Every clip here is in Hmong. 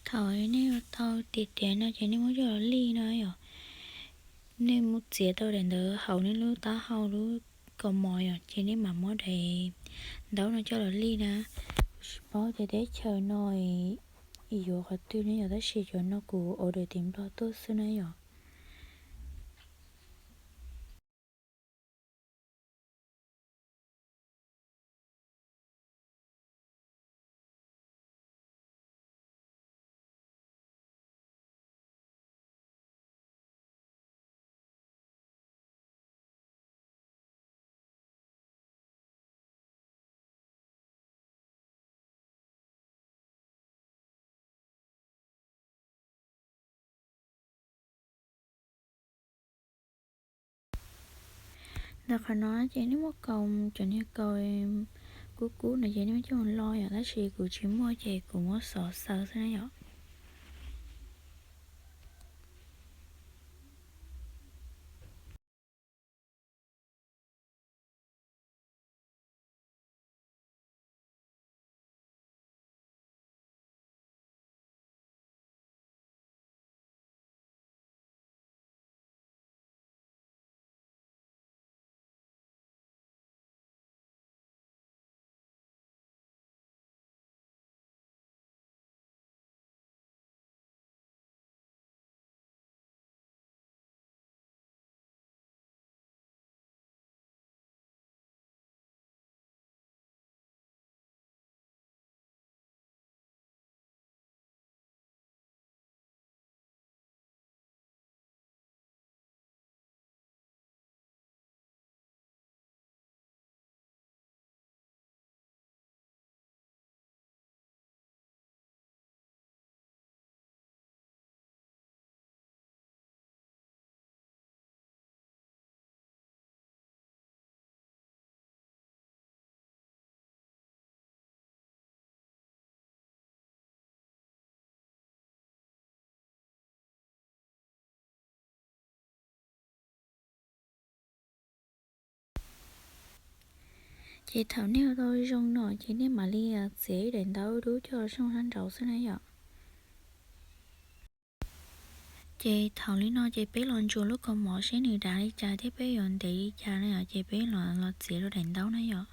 Thaum nej ua tau tiav tiav no ces nej muab coj los lij no yom. Nej muab txiav tau daim ntawd hauv nej lub taub hau lub kaus mom yom, ces nej mam muab daim ntaub no coj los lij na. Kuv tsis paub tias teb chaws no yuav qhov twg ne yom, tab sis cov no kuv order tim Nplog tuaj xwb na yom. Ntawm qhov no ces nej muab kaus, cov niag kaus kub kub no ces nej muab coj mus lo yom, tab sis kuv tsis muaj ces kuv muab xov xaws xwb na yom. Ces thaum nej ua tau zoo no ces nej mam li txiav ib daim ntaub dub coj los soj sab nraud xwb na yom. Ces thaum li no ces peb los ntsuas lub kaus mom seb nws dav li cas thiab peb yuav ntev li cas na yom, ces peb los los txiav rau daim ntaub na yom.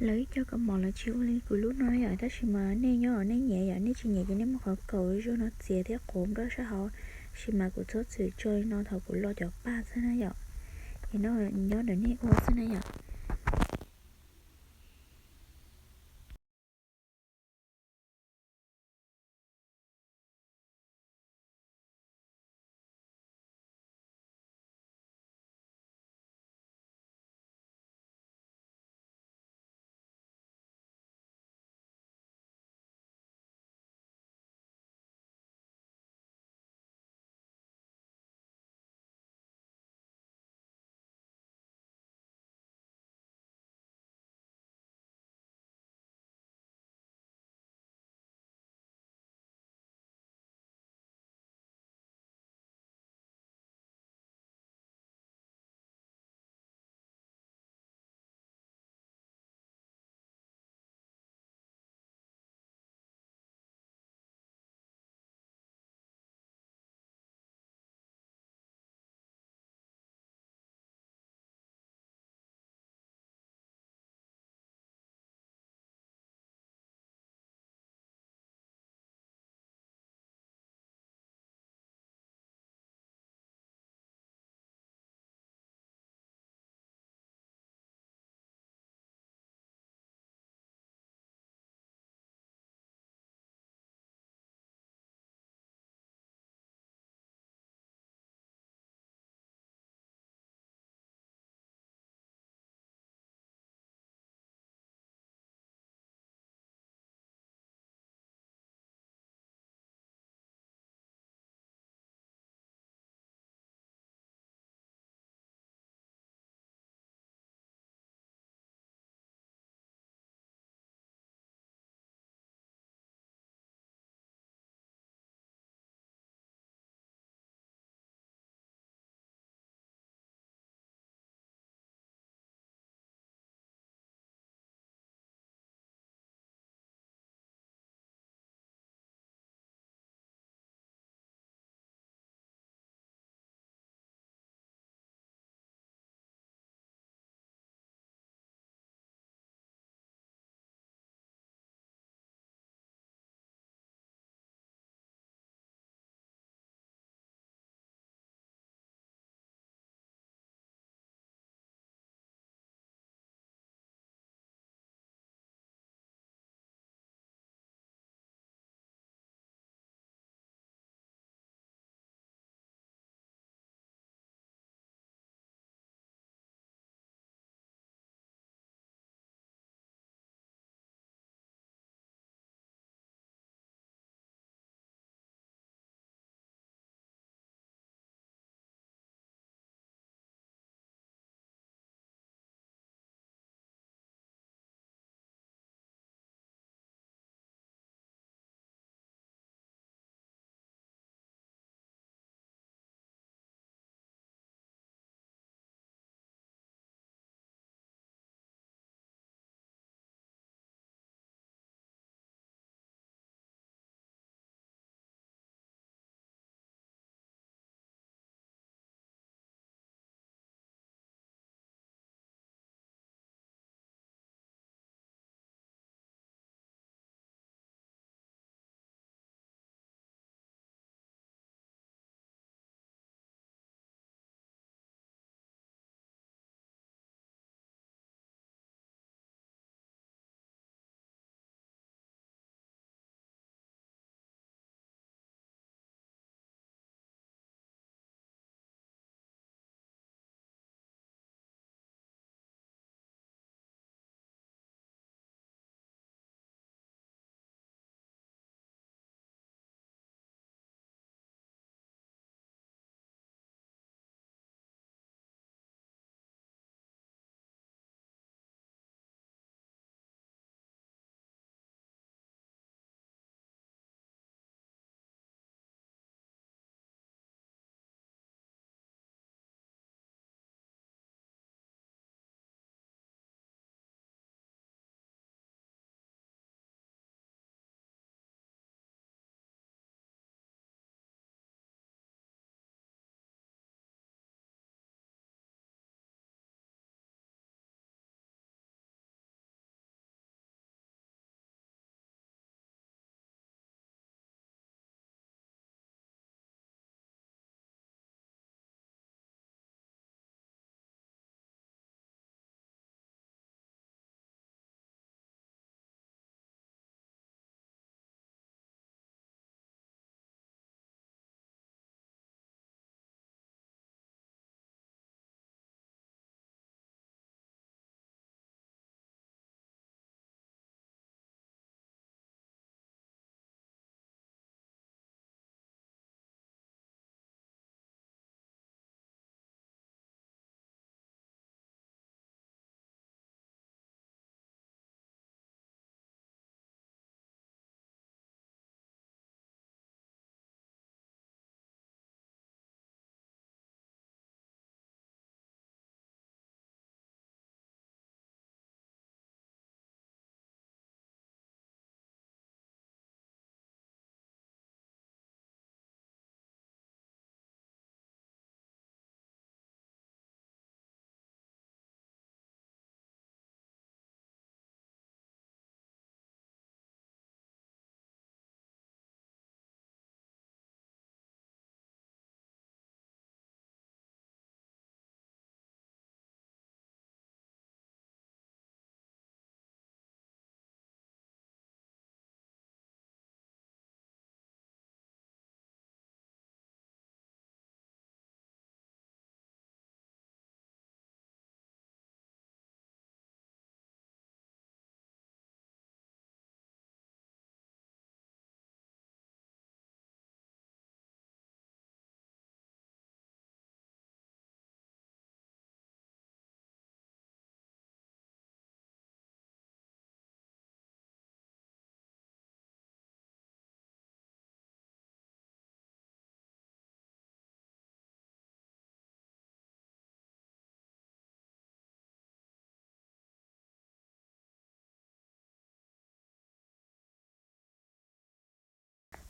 Lawv ib co kaus mom lawv tsis ua li kuv lub no yom, tab sis mas nej nyob nej nyiam yom, nej tsis nyiam ces nej muab qhov kaus zuag no txiav thiab quav nplooj sab hauv, tab sis mas kuv txhob txwm tso li no thaum kuv lo cov paj xwb na yom. Ces no nyob ntawm nej ua xwb na yom.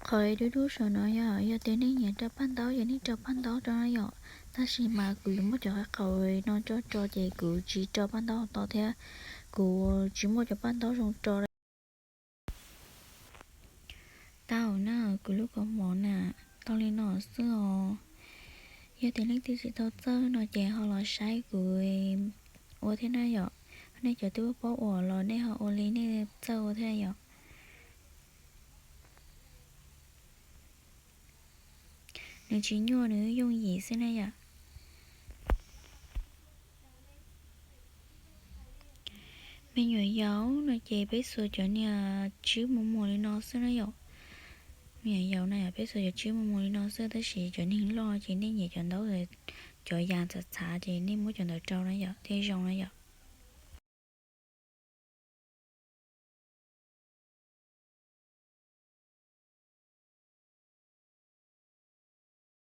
Qhov dub dub saum no yog, yog tias nej nyiam rau paj ntaub ces nej rau paj ntaub rau na yom. Tab sis mas kuv yuav muab cov qhav qhaum no tso rau ces kuv tsis rau paj ntaub to thiab, kuv tsis muaj cov paj ntaub zoo rau. Tau na, kuv lub kaus mom na, tau li no xwb os. Yog tias leej twg tsis tau txawj no ces ho los saib kuv ua thiab na yom. Nej cov twb paub ua los nej ho ua li nej txawj ua thiab yom. Nws tsis nyuaj, nws yooj yim xwb na yom. Me nyuam yaus no ces peb xuas cov niag tswb muag muag li no xwb na yom. Me nyuam yaus no yog peb xuas cov tswb muag muag li no xwb, tab sis cov neeg loj ces nej nyiam cov ntaub, cov yas txhav txhav ces nej muab cov ntawd rau na yom thiaj zoo na yom.